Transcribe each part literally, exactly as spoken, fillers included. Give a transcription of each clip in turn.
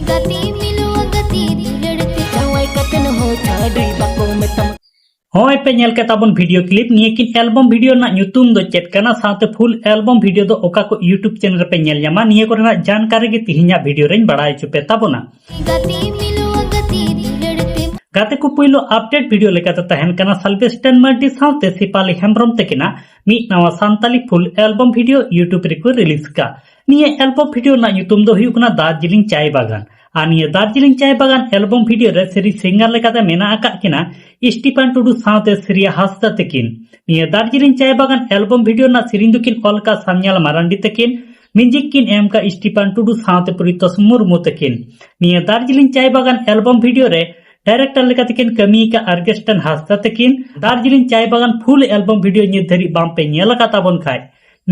ᱜᱟᱛᱮ ᱢᱤᱞᱩᱣᱟ ᱜᱟᱛᱮ ᱫᱩᱞᱟᱹᱲ ᱛᱮ ᱡᱟᱶᱟᱭ ᱠᱟᱛᱮᱱ ᱦᱚᱸ ᱪᱷᱟᱰᱩᱭ ᱵᱟᱠᱚ ᱢᱮᱛᱟᱢᱟ᱾ ᱦᱚᱸᱜᱼᱚᱭ ᱯᱮ ᱧᱮᱞ ᱠᱮᱫ ᱛᱟᱵᱚᱱ video clip, ᱱᱤᱭᱟᱹ ᱠᱤᱱ album video ᱨᱮᱱᱟᱜ ᱧᱩᱛᱩᱢ ᱫᱚ ᱪᱮᱫ ᱠᱟᱱᱟ, ᱥᱟᱶᱛᱮ full album video ᱫᱚ ᱚᱠᱟ ᱠᱚ YouTube channel ᱨᱮᱯᱮ ᱧᱮᱞ ᱧᱟᱢᱟ, ᱱᱤᱭᱟᱹ ᱠᱚᱨᱮᱱᱟᱜ ᱡᱟᱱᱠᱟᱨᱤ ᱜᱮ ᱛᱤᱦᱤᱧᱟᱜ video ᱨᱮᱧ ᱵᱟᱲᱟᱭ ᱦᱚᱪᱚ ᱯᱮ ᱛᱟᱵᱚᱱᱟ᱾ ᱜᱟᱛᱮ ᱢᱤᱞᱩᱣᱟ ᱜᱟᱛᱮ ᱫᱩᱞᱟᱹᱲ ᱛᱮ᱾ ᱜᱟᱛᱮ ᱠᱚ, ᱯᱩᱭᱞᱩ update video ᱞᱮᱠᱟᱛᱮ ᱛᱟᱦᱮᱱ ᱠᱟᱱᱟ ᱥᱟᱞᱵᱮᱥᱴᱟᱱ ᱢᱟᱨᱰᱤ ᱥᱟᱶᱛᱮ ᱥᱤᱯᱟᱞᱤ ᱦᱮᱢᱵᱨᱚᱢ ᱛᱟᱹᱠᱤᱱᱟᱜ ᱢᱤᱫ ᱱᱟᱣᱟ Santali full album video YouTube ᱨᱮᱠᱚ release ᱠᱟᱜ᱾ ᱱᱤᱭᱟᱹ album video ᱨᱮᱱᱟᱜ ᱧᱩᱛᱩᱢ ᱫᱚ ᱦᱩᱭᱩᱜ ᱠᱟᱱᱟ ᱫᱟᱨᱡᱤᱞᱤᱝ ᱪᱟᱭ ᱵᱟᱜᱟᱱ᱾ ᱟᱨ ᱱᱤᱭᱟᱹ ᱫᱟᱨᱡᱤᱞᱤᱝ ᱪᱟᱭ ᱵᱟᱜᱟᱱ album video ᱨᱮ ᱥᱮᱨᱮᱧ singer ᱞᱮᱠᱟᱛᱮ ᱢᱮᱱᱟᱜ ᱟᱠᱟᱫ ᱠᱤᱱᱟ ᱥᱴᱤᱯᱟᱱ ᱴᱩᱰᱩ ᱥᱟᱶᱛᱮ ᱥᱨᱤᱭᱟ ᱦᱟᱸᱥᱫᱟ ᱛᱟᱹᱠᱤᱱ᱾ ᱱᱤᱭᱟᱹ ᱫᱟᱨᱡᱤᱞᱤᱝ ᱪᱟᱭ ᱵᱟᱜᱟᱱ album video ᱨᱮᱱᱟᱜ ᱥᱮᱨᱮᱧ ᱫᱚᱠᱤᱱ ᱚᱞ ᱠᱟᱜ ᱥᱟᱢᱧᱟᱞ ᱢᱟᱨᱟᱱᱰᱤ ᱛᱟᱹᱠᱤᱱ, music ᱠᱤᱱ ᱮᱢ ᱠᱟᱜ ᱥᱴᱤᱯᱟᱱ ᱴᱩᱰᱩ ᱥᱟᱶᱛᱮ ᱯᱨᱤᱛᱚᱥ ᱢᱩᱨᱢᱩ ᱛᱟᱹᱠᱤᱱ᱾ ᱱᱤᱭᱟᱹ ᱫᱟᱨᱡᱤᱞᱤᱝ ᱪᱟᱭ ᱵᱟᱜᱟᱱ album video ᱨᱮ director ᱞᱮᱠᱟᱛᱮ ᱠᱤᱱ ᱠᱟᱹᱢᱤ ᱟᱠᱟᱫ ᱟᱨᱜᱮᱥᱴᱟᱱ ᱦᱟᱸᱥᱫᱟ ᱛᱟᱹᱠᱤᱱ᱾ ᱫᱟᱨᱡᱤᱞᱤᱝ ᱪᱟᱭ ᱵᱟᱜᱟᱱ full album video ᱱᱤᱛ ᱫᱷᱟᱹᱨᱤᱡ ᱵᱟᱝ ᱯᱮ ᱧᱮᱞ ᱟᱠᱟᱫ ᱛᱟᱵᱚᱱ ᱠᱷᱟᱡ,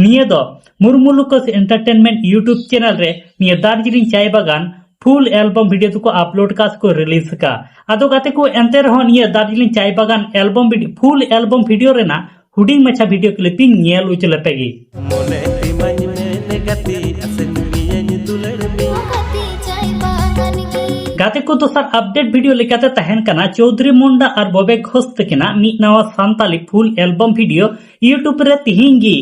ᱱᱤᱭᱟᱹ ᱫᱚ ᱢᱩᱨᱢᱩ ᱞᱩᱠᱟᱥ Entertainment YouTube channel ᱨᱮ ᱱᱤᱭᱟᱹ ᱫᱟᱨᱡᱤᱞᱤᱝ ᱪᱟᱭ ᱵᱟᱜᱟᱱ full album video ᱫᱚᱠᱚ upload ᱠᱟᱜ ᱥᱮᱠᱚ release ᱟᱠᱟᱫ᱾ ᱟᱫᱚ ᱜᱟᱛᱮ ᱠᱚ, ᱮᱱᱛᱮ ᱨᱮᱦᱚᱸ ᱱᱤᱭᱟᱹ ᱫᱟᱨᱡᱤᱞᱤᱝ ᱪᱟᱭ ᱵᱟᱜᱟᱱ album video, full album video ᱨᱮᱱᱟᱜ ᱦᱩᱰᱤᱧ ᱢᱟᱪᱷᱟ video clip ᱤᱧ ᱧᱮᱞ ᱦᱚᱪᱚ ᱞᱮᱯᱮ ᱜᱮ᱾ ᱢᱚᱱᱮ ᱛᱤᱢᱟᱹᱧ ᱢᱮᱱ ᱜᱟᱛᱮ, ᱟᱥᱮᱱ ᱢᱤᱭᱟᱹᱧ ᱫᱩᱞᱟᱹᱲ ᱢᱮ᱾ ᱜᱟᱛᱮ ᱪᱟᱭ ᱵᱟᱜᱟᱱ ᱜᱮ᱾ ᱜᱟᱛᱮ ᱠᱚ, ᱫᱚᱥᱟᱨ update video ᱞᱮᱠᱟᱛᱮ ᱛᱟᱦᱮᱱ ᱠᱟᱱᱟ ᱪᱳᱣᱫᱷᱩᱨᱤ ᱢᱩᱱᱰᱟ ᱟᱨ ᱵᱚᱵᱮ ᱜᱷᱳᱥ ᱛᱟᱹᱠᱤᱱᱟᱜ ᱢᱤᱫ ᱱᱟᱣᱟ Santali full album video YouTube ᱨᱮ ᱛᱤᱦᱤᱧ ᱜᱮ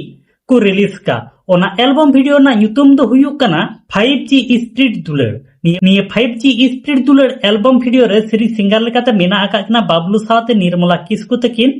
ᱠᱚ release ᱠᱟᱜ᱾ ᱚᱱᱟ album video ᱨᱮᱱᱟᱜ ᱧᱩᱛᱩᱢ ᱫᱚ ᱦᱩᱭᱩᱜ ᱠᱟᱱᱟ five G Speed ᱫᱩᱞᱟᱹᱲ᱾ ᱱᱤᱭᱟᱹ, ᱱᱤᱭᱟᱹ five G Speed ᱫᱩᱞᱟᱹᱲ album video ᱨᱮ ᱥᱮᱨᱮᱧ singer ᱞᱮᱠᱟᱛᱮ ᱢᱮᱱᱟᱜ ᱟᱠᱟᱫ ᱠᱤᱱᱟ ᱵᱟᱵᱞᱩ ᱥᱟᱶᱛᱮ ᱱᱤᱨᱢᱚᱞᱟ ᱠᱤᱥᱠᱩ ᱛᱟᱹᱠᱤᱱ᱾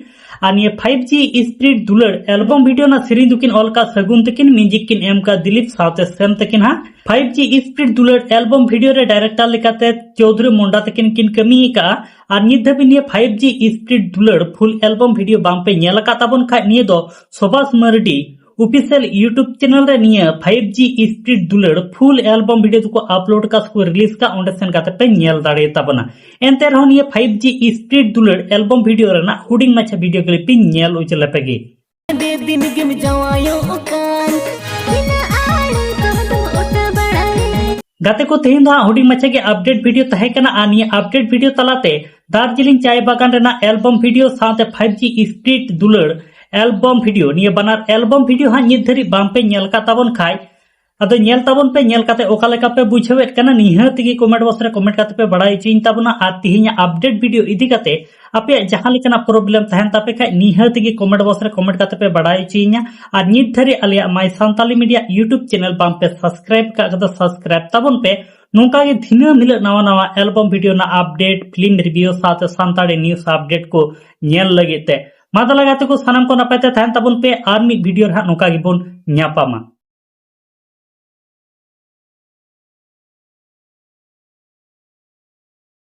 ᱟᱨ ᱱᱤᱭᱟᱹ five G Speed ᱫᱩᱞᱟᱹᱲ album video ᱨᱮᱱᱟᱜ ᱥᱮᱨᱮᱧ ᱫᱚᱠᱤᱱ ᱚᱞ ᱠᱟᱜ ᱥᱟᱹᱜᱩᱱ ᱛᱟᱹᱠᱤᱱ, music ᱠᱤᱱ ᱮᱢ ᱠᱟᱜ ᱫᱤᱞᱤᱯ ᱥᱟᱶᱛᱮ ᱥᱮᱢ ᱛᱟᱹᱠᱤᱱ ᱦᱟᱸᱜ᱾ five G Speed ᱫᱩᱞᱟᱹᱲ album video ᱨᱮ director ᱞᱮᱠᱟᱛᱮ ᱪᱳᱣᱫᱷᱩᱨᱤ ᱢᱩᱱᱰᱟ ᱛᱟᱹᱠᱤᱱ ᱠᱤᱱ ᱠᱟᱹᱢᱤ ᱟᱠᱟᱫᱼᱟ᱾ ᱟᱨ ᱱᱤᱛ ᱫᱷᱟᱹᱵᱤᱡ ᱱᱤᱭᱟᱹ five G Speed ᱫᱩᱞᱟᱹᱲ full album video ᱵᱟᱝ ᱯᱮ ᱧᱮᱞ ᱟᱠᱟᱫ ᱛᱟᱵᱚᱱ ᱠᱷᱟᱡ, ᱱᱤᱭᱟᱹ ᱫᱚ ᱥᱩᱵᱷᱟᱥ ᱢᱟᱨᱰᱤ official YouTube channel ᱨᱮ ᱱᱤᱭᱟᱹ five G Speed ᱫᱩᱞᱟᱹᱲ full album video ᱫᱚᱠᱚ upload ᱠᱟᱜ ᱥᱮᱠᱚ release ᱠᱟᱜ, ᱚᱸᱰᱮ ᱥᱮᱱ ᱠᱟᱛᱮ ᱯᱮ ᱧᱮᱞ ᱫᱟᱲᱮ ᱛᱟᱵᱚᱱᱟ᱾ ᱮᱱᱛᱮ ᱨᱮᱦᱚᱸ ᱱᱤᱭᱟᱹ five G Speed ᱫᱩᱞᱟᱹᱲ album video ᱨᱮᱱᱟᱜ ᱦᱩᱰᱤᱧ ᱢᱟᱪᱷᱟ video clip ᱤᱧ ᱧᱮᱞ ᱦᱚᱪᱚ ᱞᱮᱯᱮ ᱜᱮ᱾ ᱟᱹᱰᱤ ᱫᱤᱱ ᱜᱮᱢ ᱡᱟᱶᱟᱭᱚᱜ ᱠᱟᱱ, ᱛᱤᱱᱟᱹᱜ ᱟᱲᱮ ᱠᱚᱫᱚ ᱚᱴᱟ ᱵᱟᱲᱟᱭ᱾ ᱜᱟᱛᱮ ᱠᱚ, ᱛᱮᱦᱮᱧ ᱫᱚ ᱦᱟᱸᱜ ᱦᱩᱰᱤᱧ ᱢᱟᱪᱷᱟ ᱜᱮ update video ᱛᱟᱦᱮᱸ ᱠᱟᱱᱟ, ᱟᱨ ᱱᱤᱭᱟᱹ update video ᱛᱟᱞᱟᱛᱮ ᱫᱟᱨᱡᱤᱞᱤᱝ ᱪᱟᱭ ᱵᱟᱜᱟᱱ ᱨᱮᱱᱟᱜ album video ᱥᱟᱶᱛᱮ five G Speed ᱫᱩᱞᱟᱹᱲ album video, ᱱᱤᱭᱟᱹ ᱵᱟᱱᱟᱨ album video ᱦᱟᱸᱜ ᱱᱤᱛ ᱫᱷᱟᱹᱨᱤᱡ ᱵᱟᱝ ᱯᱮ ᱧᱮᱞ ᱟᱠᱟᱫ ᱛᱟᱵᱚᱱ ᱠᱷᱟᱡ, ᱟᱫᱚ ᱧᱮᱞ ᱛᱟᱵᱚᱱ ᱯᱮ, ᱧᱮᱞ ᱠᱟᱛᱮ ᱚᱠᱟ ᱞᱮᱠᱟ ᱯᱮ ᱵᱩᱡᱷᱟᱹᱣᱮᱫ ᱠᱟᱱᱟ, ᱱᱤᱦᱟᱹᱛ ᱜᱮ comment box ᱨᱮ comment ᱠᱟᱛᱮ ᱯᱮ ᱵᱟᱲᱟᱭ ᱦᱚᱪᱚᱧ ᱛᱟᱵᱚᱱᱟ᱾ ᱟᱨ ᱛᱤᱦᱤᱧᱟᱜ update video ᱤᱫᱤ ᱠᱟᱛᱮ ᱟᱯᱮᱭᱟᱜ ᱡᱟᱦᱟᱸ ᱞᱮᱠᱟᱱᱟᱜ problem ᱛᱟᱦᱮᱱ ᱛᱟᱯᱮ ᱠᱷᱟᱡ, ᱱᱤᱦᱟᱹᱛ ᱜᱮ comment box ᱨᱮ comment ᱠᱟᱛᱮ ᱯᱮ ᱵᱟᱲᱟᱭ ᱦᱚᱪᱚᱧᱟ᱾ ᱟᱨ ᱱᱤᱛ ᱫᱷᱟᱹᱨᱤᱡ ᱟᱞᱮᱭᱟᱜ My Santali Media YouTube channel ᱵᱟᱝ ᱯᱮ subscribe ᱠᱟᱜ ᱠᱟᱫᱟ, subscribe ᱛᱟᱵᱚᱱ ᱯᱮ᱾ ᱱᱚᱝᱠᱟ ᱜᱮ ᱫᱷᱤᱱᱟᱹᱢ ᱦᱤᱞᱳᱜ ᱱᱟᱣᱟ ᱱᱟᱣᱟ album video ᱨᱮᱱᱟᱜ update, film review ᱥᱟᱶᱛᱮ ᱥᱟᱱᱛᱟᱲᱤ news update ᱠᱚ ᱧᱮᱞ ᱞᱟᱹᱜᱤᱫ ᱛᱮ᱾ ᱢᱟ ᱛᱟᱦᱞᱮ ᱜᱟᱛᱮ ᱠᱚ, ᱥᱟᱱᱟᱢ ᱠᱚ ᱱᱟᱯᱟᱭ ᱛᱮ ᱛᱟᱦᱮᱱ ᱛᱟᱵᱚᱱ ᱯᱮ᱾ ᱟᱨ ᱢᱤᱫ video ᱨᱮ ᱦᱟᱸᱜ ᱱᱚᱝᱠᱟ ᱜᱮᱵᱚᱱ ᱧᱟᱯᱟᱢᱟ᱾